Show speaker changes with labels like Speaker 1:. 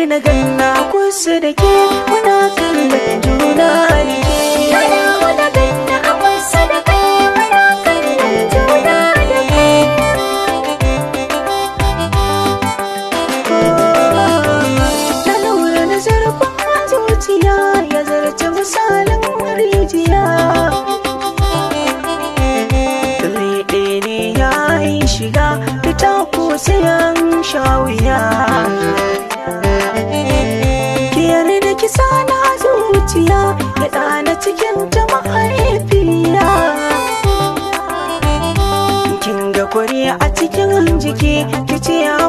Speaker 1: na ganna kusa da ke, muna kallon juna da ke.
Speaker 2: Na dawo na ganna a kusa da kai, muna kallon juna da kai.
Speaker 1: Na lura da zurfin zuciya ya zarce misalin rijiya. Ɗaya ne ya yi shiga, fita ko sayan shawiya. Ki yarda ki sana zuciya, ya ɗana cikin ta mahaifiya. Kin ga kwari a cikin jiki, ki ce a